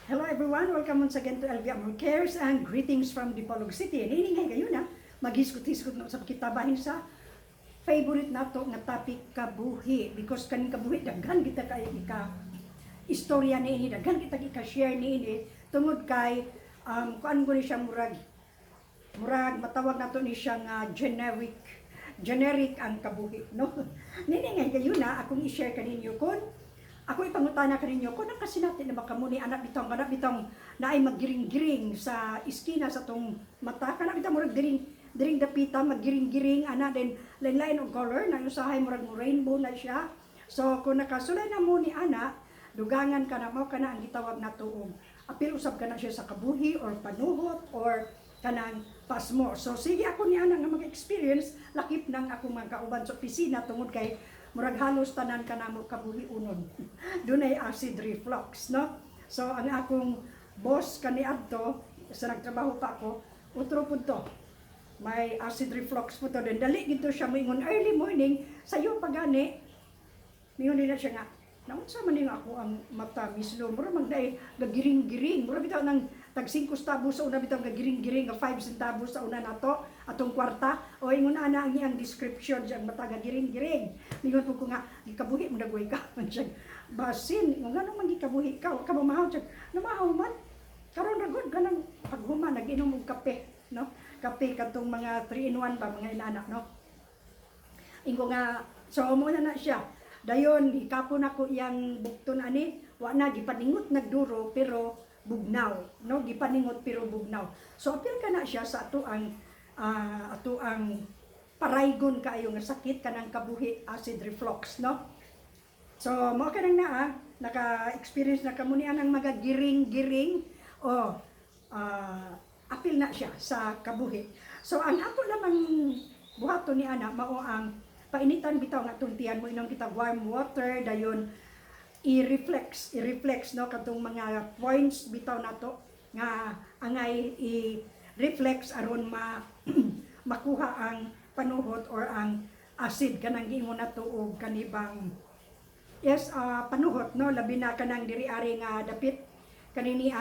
Hello everyone, welcome once again to LV Amor Cares and greetings from Dipolog City. Niini ngay kayo na, maghisgot-hisgot na sa kitabahin sa favorite nato nga topic, kabuhi, because kaning kabuhi, daghan kita kay ika istorya niini, daghan kita ika-share niini tungod kay kuan ko ni siya, murag matawag nato ni siya nga generic generic ang kabuhi, no? Nini ngay kayo na akong i-share kaninyo, kon ako ipangutana kaninyo kung nakasinati na ba kamo ni anak bitong kanang bitong naay maggiring-giring sa iskina sa tong mata, kana bitaw murag diring diring dapita maggiring-giring ana, then lain-lain og color na, usahay murag mo rainbow na siya. So kung nakasulay na mo ni ana, dugangan ka na, mao kana ang gitawag nato og apil usab kana siya sa kabuhi or panuhot or kanang pasmo. So sige ako ni ana nga mag-experience lakip nang akong mga kauban sa opisina tungod kay murag halos tanan kanamo kabuhi unon. Dunay acid reflux, no? So ang akong boss kaniadto sa nagtrabaho pa ako, utro pud to. May acid reflux po to. Then dali gito siya moingon early morning, sayo pa gani, mingon nila siya nga, "Naunsa man ning ako ang mata, Miss Lo, mura man day gagiring-giring, mura bitaw nang tag 5 centavos sa una bitaw gagiring-giring nga 5 centavos sa una nato atong kwarta." O ingon ana ang iyang description siyang mata gagiring-giring. Mingon po ko nga, "Gikabuhi mo dagway ka." Man siya, "Basin nga ngano man gikabuhi ka, wa ka mamahaw?" Siya, "Namahaw man karon ra gud kanang paghuman nag-inom og kape, no, kape katong mga 3 in 1 ba, mga inana, no?" Ingo nga, so mo na na siya. Dayon hikapon ako iyang bukton ani, wa na gipaningot nagduro pero bugnaw, no? Gipaningot pero bugnaw. So apil ka na siya sa ato ang paraygon kaayo nga sakit, kanang kabuhi, acid reflux, no? So mo ka nang naa, naka-experience na kamo ni anang magagiring-giring o apil na siya sa kabuhi. So ang ato lamang buhaton ni ana mao ang painitan bitaw nga atong tiyan, mo inom kita warm water, dayon i-reflex, i-reflex, no, katong mga points bitaw nato nga angay i-reflex aron ma makuha ang panuhot or ang acid kanang giingon nato og kanibang, yes, panuhot, no, labi na kanang diri ari nga dapit kanini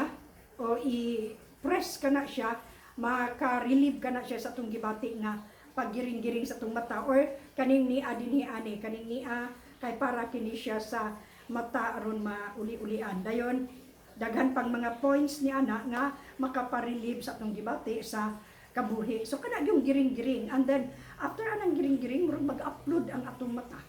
o i-press ka na siya, maka-relieve ka na siya sa atong gibati nga paggiring-giring sa atong mata or kaning niya dinhi ani, kaning niya kay para kini siya sa mata aron mauli-ulian. Dayon daghan pang mga points ni ana nga makapa-relieve sa atong gibati sa kabuhi. So kana yung giring-giring, and then after anang giring-giring, murag mag-upload ang atong mata.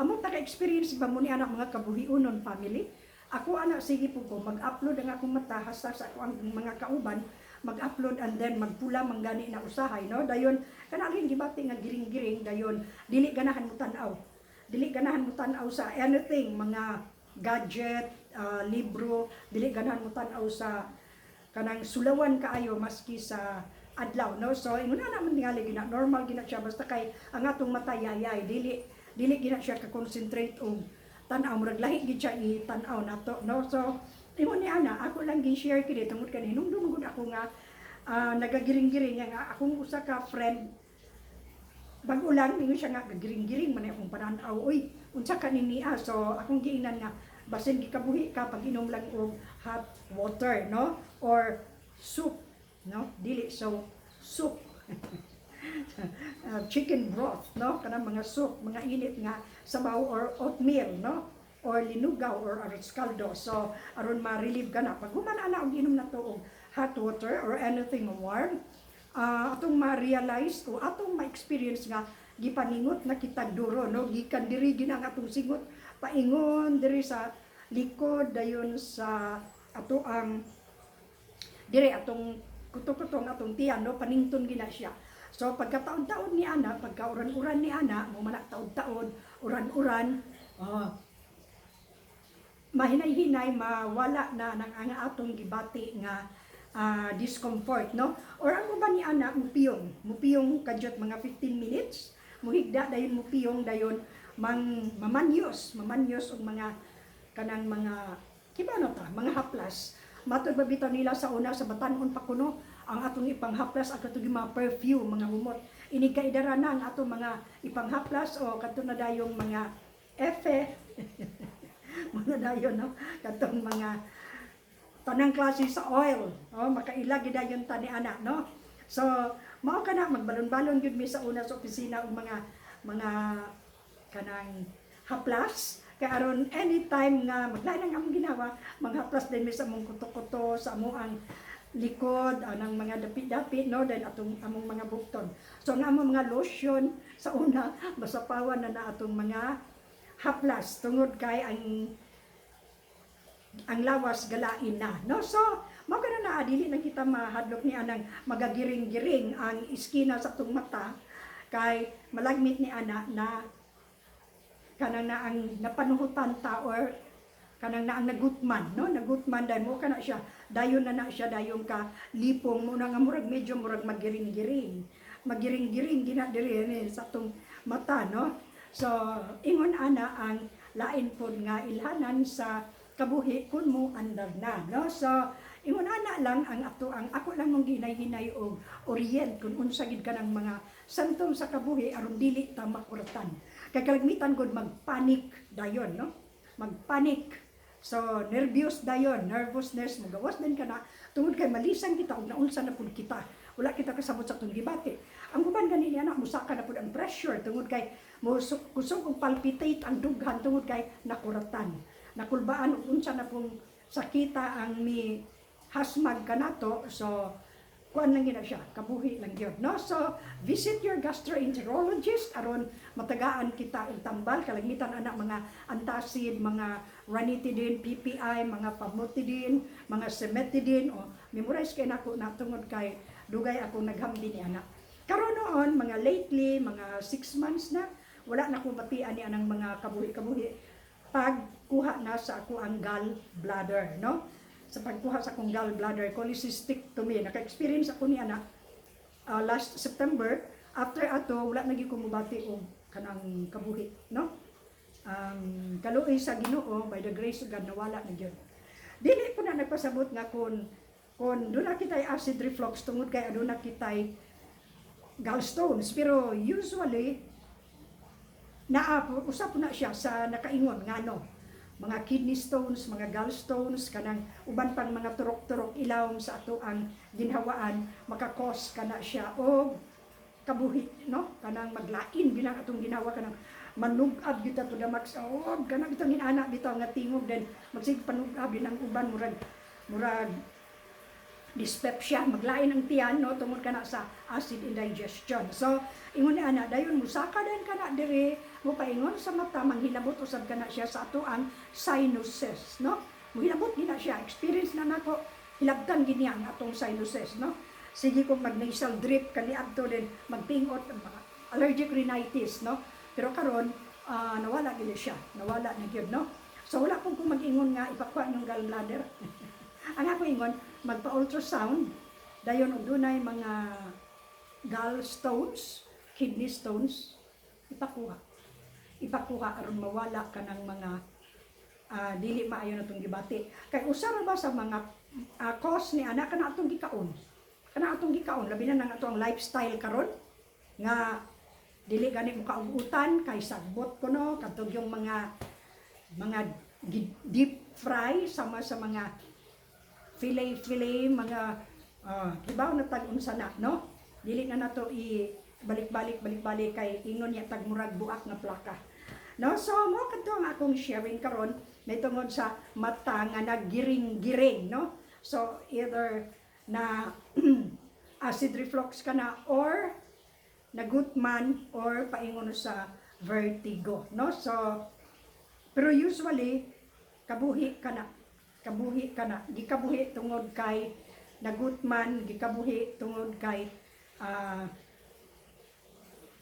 Amo naka-experience ba mo ni anak, mga kabuhiunon family? Ako ana, sige po ko mag-upload ang akong mata hasta sa ako ang mga kauban mag-upload and then magpula man gani na usahay, no? Dayon kana rin gibati nga giring-giring, dayon dili ganahan mo tan-aw. Dili ganahan mo tan-aw sa anything, mga gadget, libro, dili ganahan mo tan-aw sa kanang sulawan kaayo maski sa adlaw, no? So ingon na naman tingali gina normal gina siya, basta kay ang atong mata yayay, dili dili gina siya ka-concentrate og tan-aw, murag lahi gid siya i-tan-aw nato, no? So ingon ni ana, ako lang gi-share kini tungod kani nung gud ako nga nagagiring-giring nga akong usa ka friend bag-o lang, ingon siya nga gagiring-giring man akong panan-aw, "Uy, unsa ka ni niya?" So akong giingnan nga basin gikabuhi ka, pag inom lang og hot water, no, or soup, no, dili so soup, chicken broth, no, kanang mga soup, mga init nga sabaw or oatmeal, no, or linugaw or arroz caldo. So aron ma-relieve ka na pag human ana og inom na to og hot water or anything warm, atong ma-realize o atong ma-experience nga gipaningot na kitag duro, no, gikan diri gina ang atong singot paingon diri sa likod, dayon sa ato ang dire atong kuto-kuto ang atong tiyan, no, panington gina siya. So pagkataon-taon ni ana, pagkauran-uran ni ana mo man, taod-taod, uran-uran, mahinay-hinay mawala na ng ang atong gibati nga discomfort, no? Or ang uban ni ana mupiyong mupiyong kadyot mga 15 minutes, muhigda dayon, mupiyong dayon, mang mamanyos mamanyos og mga kanang mga kibano ta mga haplas. Matud ba bitaw nila sa una, sa batan-on pa kuno, ang atong ipanghaplas ang katong mga perfume, mga humot. Inig kaidara na ang atong mga ipanghaplas o kadto na dayong mga efe, mga dayon, no, katong mga Tanang klase sa oil. Oh, makaila gid dayon ta ni ana, no? So, mao kana magbalon-balon gyud mi sa una sa opisina og mga kanang haplas kay aron anytime nga maglain ang among ginawa, manghaplas din mi sa among kuto-kuto, sa among ang likod, anang mga dapi-dapi, no, dahil atong among mga bukton. So ang among mga lotion sa una, masapawan na na atong mga haplas tungod kay ang lawas galain na, no? So mao kana na dili na kita mahadlok ni anang magagiring-giring ang iskina sa atong mata kay malagmit ni ana na kanang na ang napanuhutan ta or kanang na ang nagutman, no? Nagutman dahil mo kana siya dayon na na siya dayon ka lipong mo na nga murag medyo murag magiring-giring, magiring-giring gina diri ni sa atong mata, no? So ingon ana ang lain pod nga ilhanan sa kabuhi kun mo andar na, no? So ingon ana lang ang ato, ang ako lang mong ginay-hinay og orient kung unsa gid kanang mga symptoms sa kabuhi aron dili ta makuratan kay kalagmitan gud magpanic dayon, no? Magpanic. So nervyos dayon, nervousness, magawas din kana tungod kay malisang kita og naunsa na pud kita, wala kita kasabot sa atong gibati. Ang uban gani niya na musaka na pud ang pressure tungod kay mo kusog og palpitate ang dughan tungod kay nakuratan, nakulbaan og unsa na pong sakita ang mi hasmag kanato. So kuan lang gina siya, kabuhi lang gyud, no? So visit your gastroenterologist aron matagaan kita og tambal. Kalagmitan ana mga antacid, mga ranitidine, PPI, mga famotidine, mga cimetidine. O memorize kay nako na tungod kay dugay ako naghambi ni ana. Karon noon, mga lately, mga 6 months na, wala na ko batian ni anang mga kabuhi-kabuhi pagkuha na sa ako ang gallbladder, no? Sa pagkuha sa akong gallbladder, cholecystectomy. Naka-experience ako ni ana last September. After ato, wala na gyud ko mobati og kanang kabuhi, no? Kaluoy sa Ginoo, by the grace of God, nawala na gyud. Dili po na nagpasabot nga kung duna kitay acid reflux tungod kay aduna kitay gallstones, pero usually naa po usap po na siya sa nakaingon ngano mga kidney stones, mga gallstones, kanang uban pang mga turok-turok ilawom sa ato ang ginhawaan, maka-cause kana siya og kabuhi, no? Kanang maglain bilang atong ginawa, kanang manug-ab gyud to the max. Oh, kanang bitong inana bitaw nga tingog, then magsige panug-ab din ang uban, murag dyspepsia, maglain ang tiyan, no, tungod kana sa acid indigestion. So, ingon ni ana, dayon musaka din kana diri, mo paingon sa mata, manghilabot usab kana siya sa ato ang sinuses, no? Muhilabot gina siya, experience na nako, hilabtan gini ang atong sinuses, no? Sige kung mag nasal drip kani adto din magtingot mga allergic rhinitis, no? Pero karon nawala gid siya, nawala na gyud, no? So wala pong kung mag-ingon nga ipakuha ng gallbladder. Ang ako ingon, magpa-ultrasound, dayon og dunay mga gallstones, kidney stones, ipakuha. Ipakuha aron mawala ka ng mga dili maayo na itong gibati. Kay usa ra ba sa mga cause ni ana kana atong gikaon. Kana atong gikaon, labi na nang ato ang lifestyle karon nga dili gani mo kaugutan kay sagbot kuno kadtong yung mga deep fry sama sa mga fillet fillet, mga kibaw na tag unsa na, no? Dili na nato i balik-balik balik-balik kay ingon niya tag murag buak nga plaka, no? So mo kadto ang akong sharing karon may tungod sa mata nga naggiring-giring, no? So either na acid reflux ka na or nagutman or paingon sa vertigo, no? So pero usually kabuhi ka na, kabuhi ka na, gikabuhi tungod kay nagutman, gikabuhi tungod kay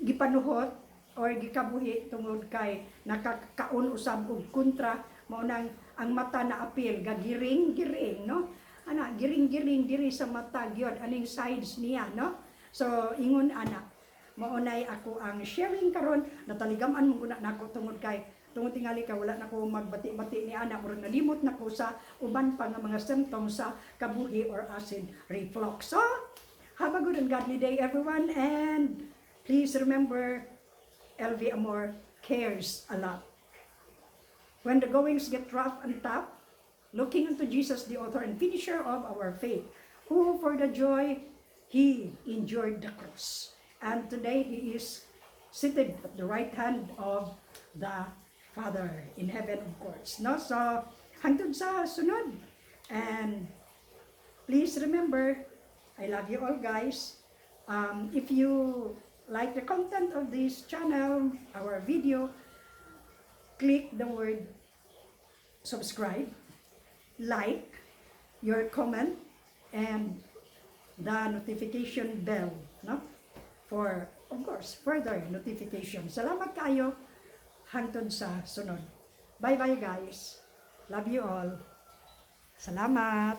gipanuhot or gikabuhi tungod kay nakakaon usab og kontra. Mao nang ang mata na apil gagiring-giring, no? Ana giring-giring diri sa mata gyud aning sides niya, no? So ingon ana, mao nay ako ang sharing karon. Nataligam-an mo guna nako tungod kay tungod tingali ka wala na ko magbati-bati ni ana, murag nalimot na ko sa uban pa nga mga symptoms sa kabuhi or acid reflux. So have a good and godly day, everyone, and please remember, LV Amor cares a lot. When the goings get rough and tough, Looking unto Jesus, the author and finisher of our faith, who for the joy he endured the cross. And today he is seated at the right hand of the Father in heaven, of course. No? So, hangtod sa sunod. And please remember, I love you all, guys. If you like the content of this channel, our video, click the word subscribe, like, your comment, and the notification bell, no? For, of course, further notification. Salamat kaayo, hangtod sa sunod. Bye-bye, guys. Love you all. Salamat.